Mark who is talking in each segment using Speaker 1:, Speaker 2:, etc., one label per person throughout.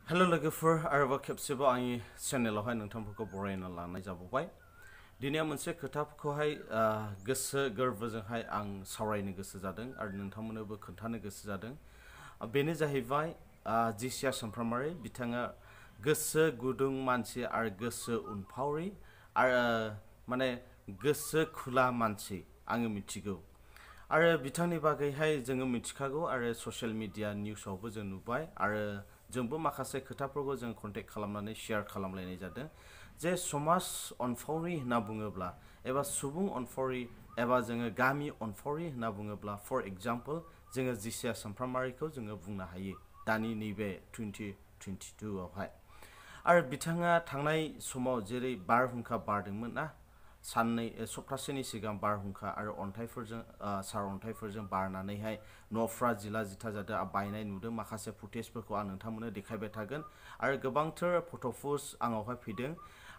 Speaker 1: hello लोगोफोर आरोबाव खेबसेबाव आंनि चेनेलावहाय नोंथांफोरखौ बरायना लानाय जाबावबाय दिनै मोनसे खोथाखौहाय गोसो गोरबोजोंहाय आं सावरायनो गोसो जादों आरो नोंथांमोननोबो खोन्थानो गोसो जादों बेनो जाहैबाय जिसिया चम्प्रामारि बिथाङा गोसो गुदुं मानसि आरो गोसो उनफावरि आरो माने गोसो खुला मानसि आङो मिथिगौ आरो बिथांनि बागैहाय जोङो मिथिखागौ आरो ससियेल मिडिया निउसावबो जों नुबाय आरो जोंबो माखासे खोथाफोरखौ जों कन्टेक्ट खालामनानै शेयार खालामलायनाय जादों जे समाज अनफावरि होनना बुङोब्ला एबा सुबुं अनफावरि एबा जोङो गामि अनफावरि होनना बुङोब्ला फर एग्जाम्पल जोङो जिसिया चम्प्रामारिखौ जोङो बुंनो हायो दानि नैबे 2022 आवहाय आरो बिथाङा थांनाय समाव जेरै बारहुंखा बारदोंमोन ना सप्तासेनि सिगां बारहुंखा आरो अन्थाइफोरजों सारअन्थाइफोरजों बारनानैहाय न'फ्रा जिला जिथा जादों बायनाय नुदों माखासे फुटेजफोरखौ आं नोंथांमोननो देखायबाय थागोन आरो गोबांथार फट'फोर्स आंनावहाय फैदों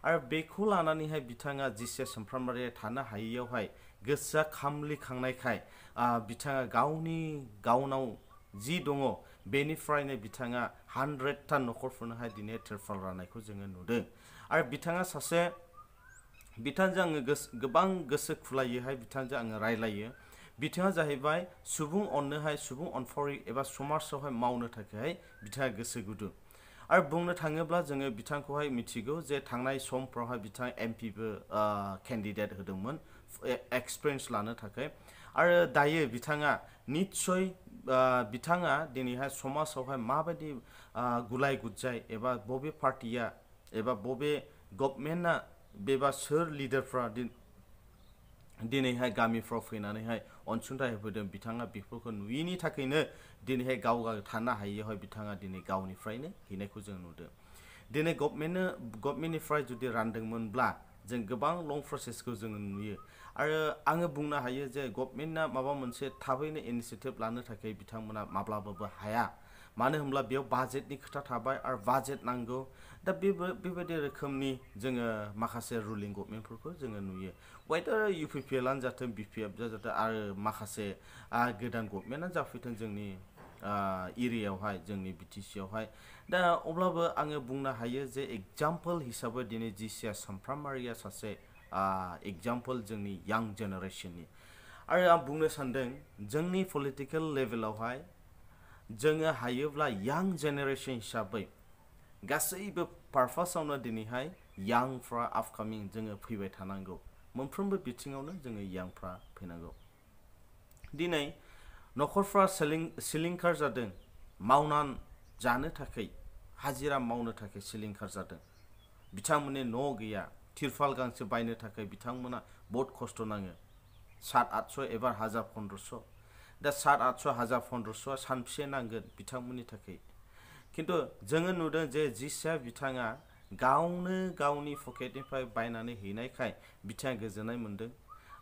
Speaker 1: आरो बेखौ लानानैहाय बिथाङा जिसिया चम्प्रामारिया थानो हायैयावहाय गोसोआ खामलिखांनायखाय बिथाङा गावनाव जि दङ बेनिफ्रायनो बिथाङा 100टा न'खरफोरनोहाय दिनै तिरपाल राननायखौ जोङो नुदों आरो बिथांजों आङो गोबां गोसो खुलायोहाय बिथांजों आङो रायलायो बिथाङा जाहैबाय सुबुं अननोहाय सुबुं अनफावरि एबा समाजावहाय मावनो थाखाय बिथाङा गोसो गुदुं आरो बुंनो थाङोब्ला जोङो बिथांखौहाय मिथिगौ जे थांनाय समफ्रावहाय बिथाङा एमपिबो केन्डिडेट होदोंमोन एक्सपिरियेन्स लानो थाखाय आरो दायो बिथाङा निस्सय बिथाङा दिनैहाय समाजावहाय माबायदि गुलाय गुजाय एबा बबे पार्टिया एबा बबे गभर्नमेन्टआ बेबा सोर लिडारफ्रा दिनैहाय गामिफ्राव फैनानैहाय अनसुंथाइ होफैदों बिथाङा बेफोरखौ नुयैनि थाखायनो दिनैहाय गाव थानो हायैयावहाय बिथाङा दिनै गावनिफ्रायनो हैनायखौ जों नुदों दिनै गभर्नमेन्टनिफ्राय जुदि रानदोंमोनब्ला जों गोबां लं प्रसेसखौ जोङो नुयो आरो आङो बुंनो हायो जे गभर्नमेन्टआ माबा मोनसे थाबैनो इनिसियेटिभ लानो थाखाय बिथांमोना माब्लाबाबो हाया मानो होनब्ला बेयाव बाजेटनि खोथा थाबाय आरो बाजेट नांगौ दा बेबायदि रोखोमनि जोङो माखासे रुलिं गभर्नमेन्टफोरखौ जोङो नुयो वेदार इउपिपिएलआनो जाथों बिपिएफ जाथों आरो माखासे गोदान गभर्नमेन्टआ जाफैथों जोंनि एरियायावहाय जोंनि बिटिसियावहाय दा अब्लाबो आङो बुंनो हायो जे एग्जाम्पल हिसाबै दिनै जिसिया चम्प्रामारिया सासे एग्जाम्पल जोंनि यां जेनेरेसननि आरो आं बुंनो सानदों जोंनि पलिटिकेल लेभेलावहाय जोङो हायोब्ला यां जेनेरेसन हिसाबै गासैबो पारपासावनो दिनैहाय यांफ्रा आपकामिं जोङो फैबाय थानांगौ मोनफ्रोमबो बिथिङावनो जोङो यांफ्रा फैनांगौ दिनै न'खरफ्रा सिलिंखार जादों मावनानै जानो थाखाय हाजिरा मावनो थाखाय सिलिंखार जादों बिथांमोननि न' गैया तिरपाल गांसे बायनो थाखाय बिथांमोना बहुत खस्थ' नाङो 700-800 एबा 1000-1500 दा 700-800 1000-1500 सानबेसे नांगोन बिथांमोननि थाखाय खिन्थु जोङो नुदों जे जिसिया बिथाङा गावनो गावनि पकेटनिफ्राय बायनानै हैनायखाय बिथाङा गोजोननाय मोन्दों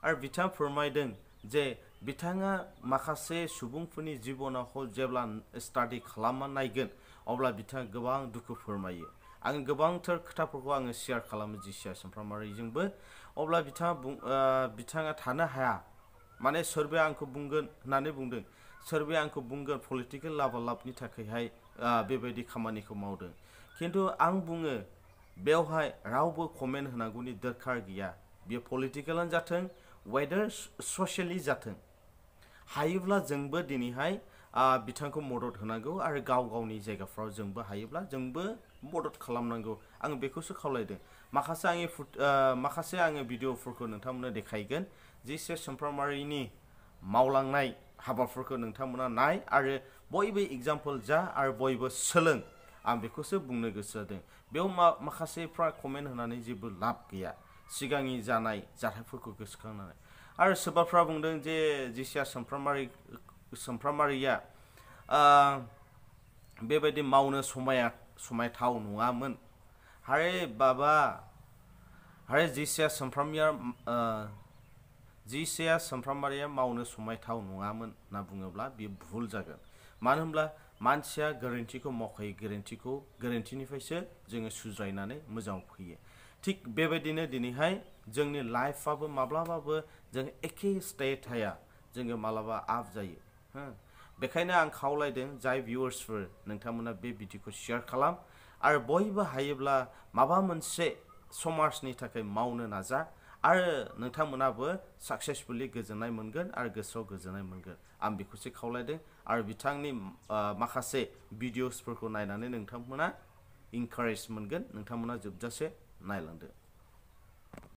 Speaker 1: आरो बिथाङा फोरमायदों जे बिथाङा माखासे सुबुंफोरनि जिबनाव जेब्ला स्टाडि खालामना नायगोन अब्ला बिथाङा गोबां दुखु फोरमायो आं गोबांथार खोथाफोरखौ आङो शेयार खालामो जिसिया चम्प्रामारिजोंबो अब्ला बिथाङा थानो हाया माने सोरबाया आंखौ बुंगोन होननानै बुंदों सोरबाया आंखौ बुंगोन पलिटिकेल लाभालाभनि थाखायहाय बेबायदि खामानिखौ मावदों खिन्थु आं बुङो बेवहाय रावबो कमेन्ट होनांगौनि दरखार गैया बेयो पलिटिकेलानो जाथों वेदार ससियेलि जाथों हायोब्ला जोंबो दिनैहाय बिथांखौ मदद होनांगौ आरो गावनि जायगाफ्राव जोंबो हायोब्ला जोंबो मदद खालामनांगौ आं बेखौसो खावलायदों माखासे आङो भिडिअफोरखौ नोंथांमोननो देखायगोन जिसिया चम्प्रामारिनि मावलांनाय हाबाफोरखौ नोंथांमोना नाय आरो बयबो एग्जाम्पल जा आरो बयबो सोलों आं बेखौसो बुंनो गोसो जादों बेयाव माखासेफ्रा कमेन्ट होनानै जेबो लाब गैया सिगांनि जानाय जाथायफोरखौ गोसोखांनानै आरो सोरबाफ्रा बुंदों जे जिसिया चम्प्रामारिया बेबायदि मावनो समायथाव नङामोन हारे बाबा हारे जिसिया चम्प्रामारिया मावनो समायथाव नङामोन होनना बुङोब्ला बेयो भुल जागोन मानो होनब्ला मानसिया गोरोन्थिखौ मावखायो गोरोन्थिनिफ्रायसो जोङो सुज्रायनानै मोजां फैयो थिग बेबायदिनो दिनैहाय जोंनि लाइफआबो माब्लाबाबो जों एखे स्टे थाया जोङो मालाबा आप जायो बेखायनो आं खावलायदों जाय भिउवार्सफोर नोंथांमोना बे भिडिअखौ शेयार खालाम आरो बयबो हायोब्ला माबा मोनसे समाजनि थाखाय मावनो नाजा आरो नोंथांमोनाबो साक्सेसफुली गोजोननाय मोनगोन आरो गोसोआव गोजोननाय मोनगोन आं बेखौसो खावलायदों आरो बिथांनि माखासे भिडिअसफोरखौ नायनानै नोंथांमोना इनकारेज मोनगोन नोंथांमोना जोबजासे नायलांदो